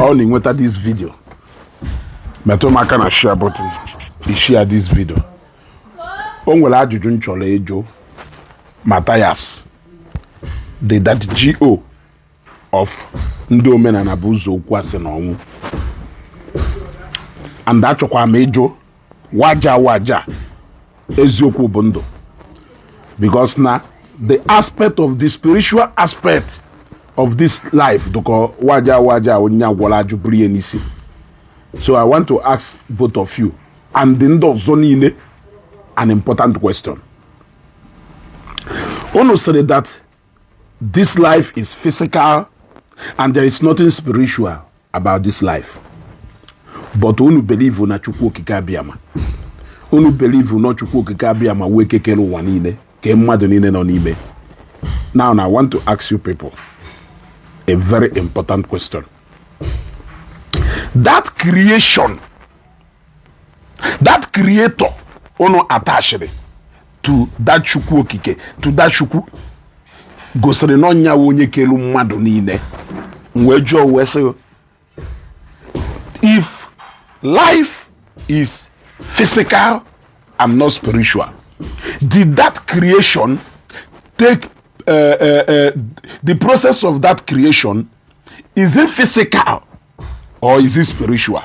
Ọ na-enweta this video, metụ m aka na share button, share this video. O nwere ajụjụ m chọrọ ịjụ Matthias, the that GO of ndị omenala bụ ụzọ okwu asị na ọnwụ, and achọkwa m ịjụ waja waja eziokwu bụ ndụ, because na the aspect of the spiritual aspect of this life dụkọ waja waja onye agwọrọ ajụ buru ya n'isi. So I want to ask both of you and ndị ọzọ niile an important question. Unu sịrị that this life is physical and there is nothing spiritual about this life, but unu believe na Chukwu Okike Abịama. Unu believe na Chukwu Okike Abịama wee kekere ụwa niile, ke mmadụ niile nọ n'ime. Now I want to ask you people a very important question. That creation, that creator unu attached to that Chukwu Okike, to that Chukwu gosiri na ọnya onye kelu mmadụ niile, m wee jụọ wee sị, if life is physical and not spiritual, did that creation take the process of that creation, is it physical or is it spiritual?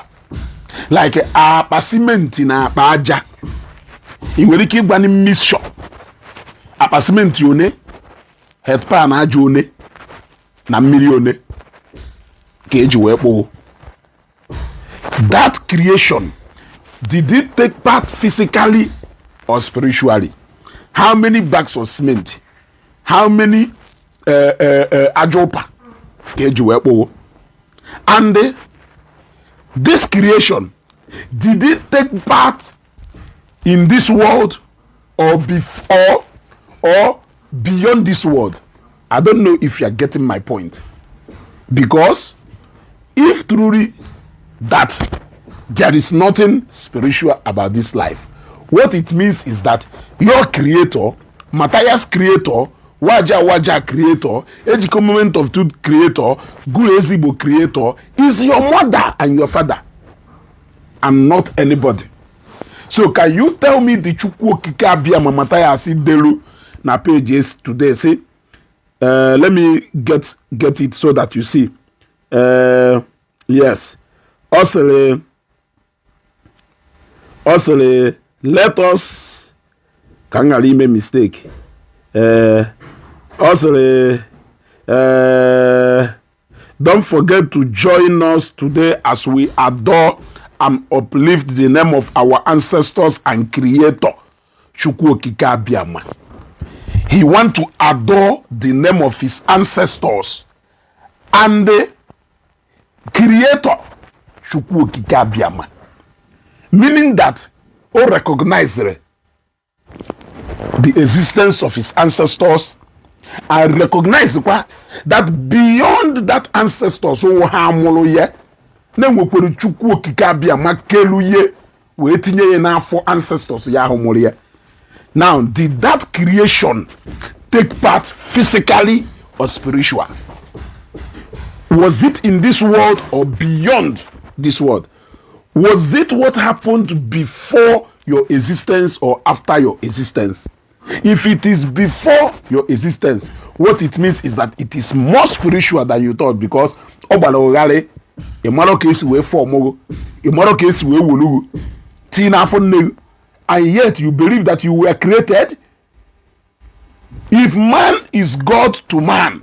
Like akpa simenti na akpa aja, ị nwere ike ịgwa mixture akpa simenti one, headpan aja one na mmiri one ka eji wee kpụụ that creation? Did it take part physically or spiritually? How many bags of cement, how many aja ụpa ka eji wee kpụọ? And this creation, did it take part in this world or before or beyond this world? I don't know if you are getting my point, because if truly that there is nothing spiritual about this life, what it means is that your creator, Matthias creator, Waja Waja creator, Ejiko Moment of Truth creator, Guru Ezigbo creator, is your mother and your father and not anybody. So can you tell me the Chukwu Okike Abịama Matthias delu na page is today? Say, let me get it so that you see. Yes, ọ sịrị, let us, ka m ghara ime mistake. Ọ sịrị, "Don't forget to join us today as we adore and uplift the name of our ancestors and creator, Chukwu Okike Abịama." He want to adore the name of his ancestors and the creator, Chukwu Okike Abịama, meaning that o recognize the existence of his ancestors and recognize kwa that beyond that ancestors wụ ha mụrụ ya, na-enwekwere Chukwu Okike Abịama kelu ye wee tinye ya n'afọ ancestors ya ahụ mụrụ ya. Now, did that creation take part physically or spiritual? Was it in this world or beyond this world? Was it what happened before your existence or after your existence? If it is before your existence, what it means is that it is more spiritual than you thought, because ọ gbara ụgharị. Ị mara ka esi wee form gị, ị mara ka esi wee wolu gị tii n'afọ nne gị, and yet you believe that you were created. If man is God to man,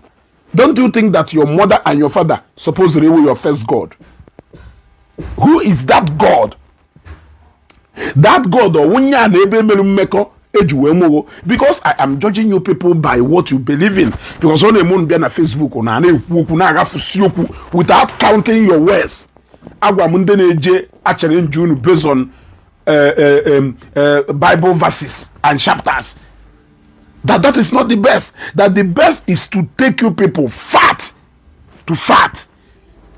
don't you think that your mother and your father supposedly were your first God? Who is that God? That God or onye a na ebe mere mmekọ eji wee mụgo? Because I am judging you people by what you believe in, because ọ na-eme unu bịa na Facebook na na-ekwu okwu na-agafusi okwu without counting your words. Agwa m ndị na-eje achere nju unu based on Bible verses and chapters that that is not the best, that the best is to take you people fact to fact,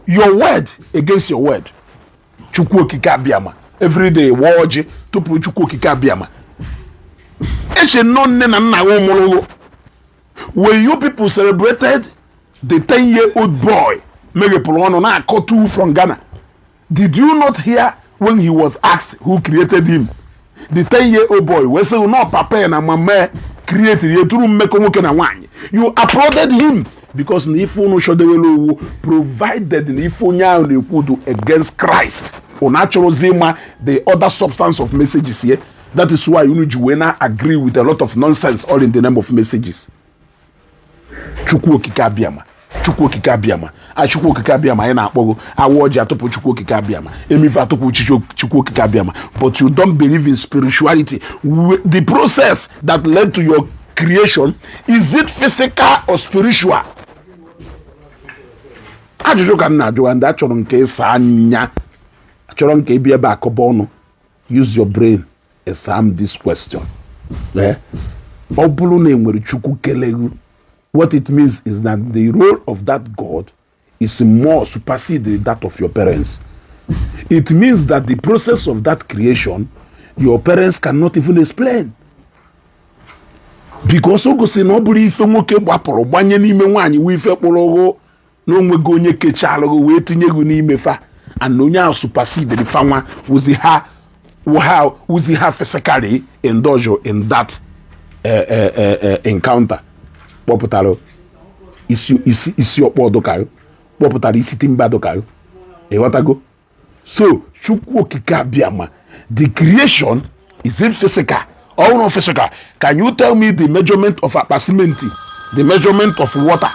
your word against your word. Chukwu Okike Abịama, everyday wa ọjị tupu Chukwu Okike Abịama eche nnọọ nne na nna gị mụrụ. When you people celebrated the 10 year old boy Meghepụrụ ọnụ na-akọtu from Ghana. Did you not hear when he was asked who created him? The 10-year-old boy wee sị no, papa na mama created ya through mmekọ nwoke na nwaanyị. You applauded him because na ife unu chọdewere owu, provided na ife onye ahụ na-ekwu do against Christ, unu achọrọzi ịma the other substance of messages here. That is why unu ji wee na agree with a lot of nonsense, all in the name of messages. Chukwu Okike Abịama, Chukwu Okike Abịama, a Chukwu Okike Abịama anyị na-akpọgo awa ọjị atụpụ, Chukwu Okike Abịama emife atụpụ, Chukwu Okike Abịama, but you don't believe in spirituality. The process that led to your creation, is it physical or spiritual? Ajụjụ ka m na-ajụ ndị achọrọ nke ịsa anya, achọrọ nke ịbịa ebe akọba ọnụ. Use your brain, exam this question. Eh? Ọ bụrụ na enwere Chukwu kelegu, what it means is that the role of that God is more supersede that of your parents. It means that the process of that creation, your parents cannot even explain, because o gosi na ọ bụrụ ife nwoke gbapụrụ gbanye n'ime nwaanyị wee ife kpụrụ ụghụ na onwego onye kechalụghị wee tinye gị n'ime fa, and onye ahụ supersede fa nwa wuzi ha physically indulge in that encounter, kpọpụtara isi ọkpọ dụkarụ, kpọpụtara isi timba dụkarụ. Ịghọtago? So Chukwu Okike Abịama, the creation, is it physical or not physical? Can you tell me the measurement of akpa cement, the measurement of water,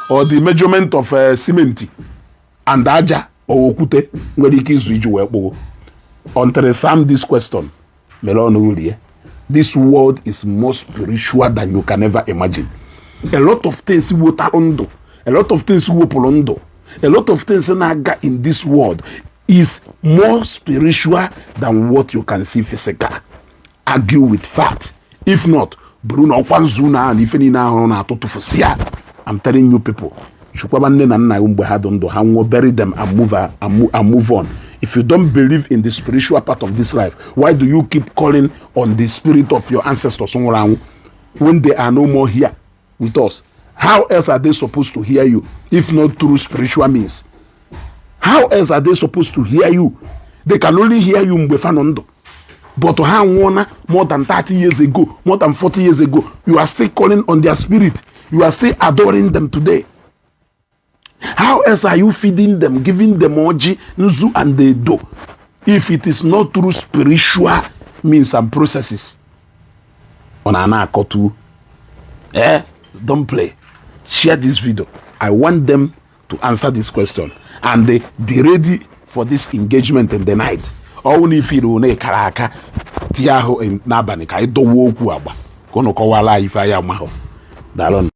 or the measurement of cement and aja or okwute nwere ike izu iji wee kpụrụ? Until sam this question mere ọnụ rie. This world is more spiritual than you can ever imagine. A lot of things wotara ndụ, a lot of things wepụrụ ndụ, a lot of things na-aga in this world is more spiritual than what you can see physical. Argue with fact. If not, bụrụ na ọkwa nzu na ahụ na ife niile ahụrụ na-atụ tụfụsịa. I'm telling you people, chukwaba nne na nna gị mgbe ha dị ndụ. Ha nwụọ, bury them and move on. If you don't believe in the spiritual part of this life, why do you keep calling on the spirit of your ancestors nwụrụ anwụ when they are no more here with us? How else are they supposed to hear you if not through spiritual means? How else are they supposed to hear you? They can only hear you mgbe fa nọ ndụ, but ha nwụọna more than 30 years ago, more than 40 years ago. You are still calling on their spirit. You are still adoring them today. How else are you feeding them, giving them ọjị, nzu and edo, if it is not through spiritual means and processes? Ọ na-ana akọtu. Eh, don't play. Share this video. I want them to answer this question and they be ready for this engagement in the night. Ọwụ na ifiri na ịkara aka tinye ahụ n'abalị ka anyị dọwa okwu agba ka ụnụ kọwara anyị ife anyị amahụ. Daalụ.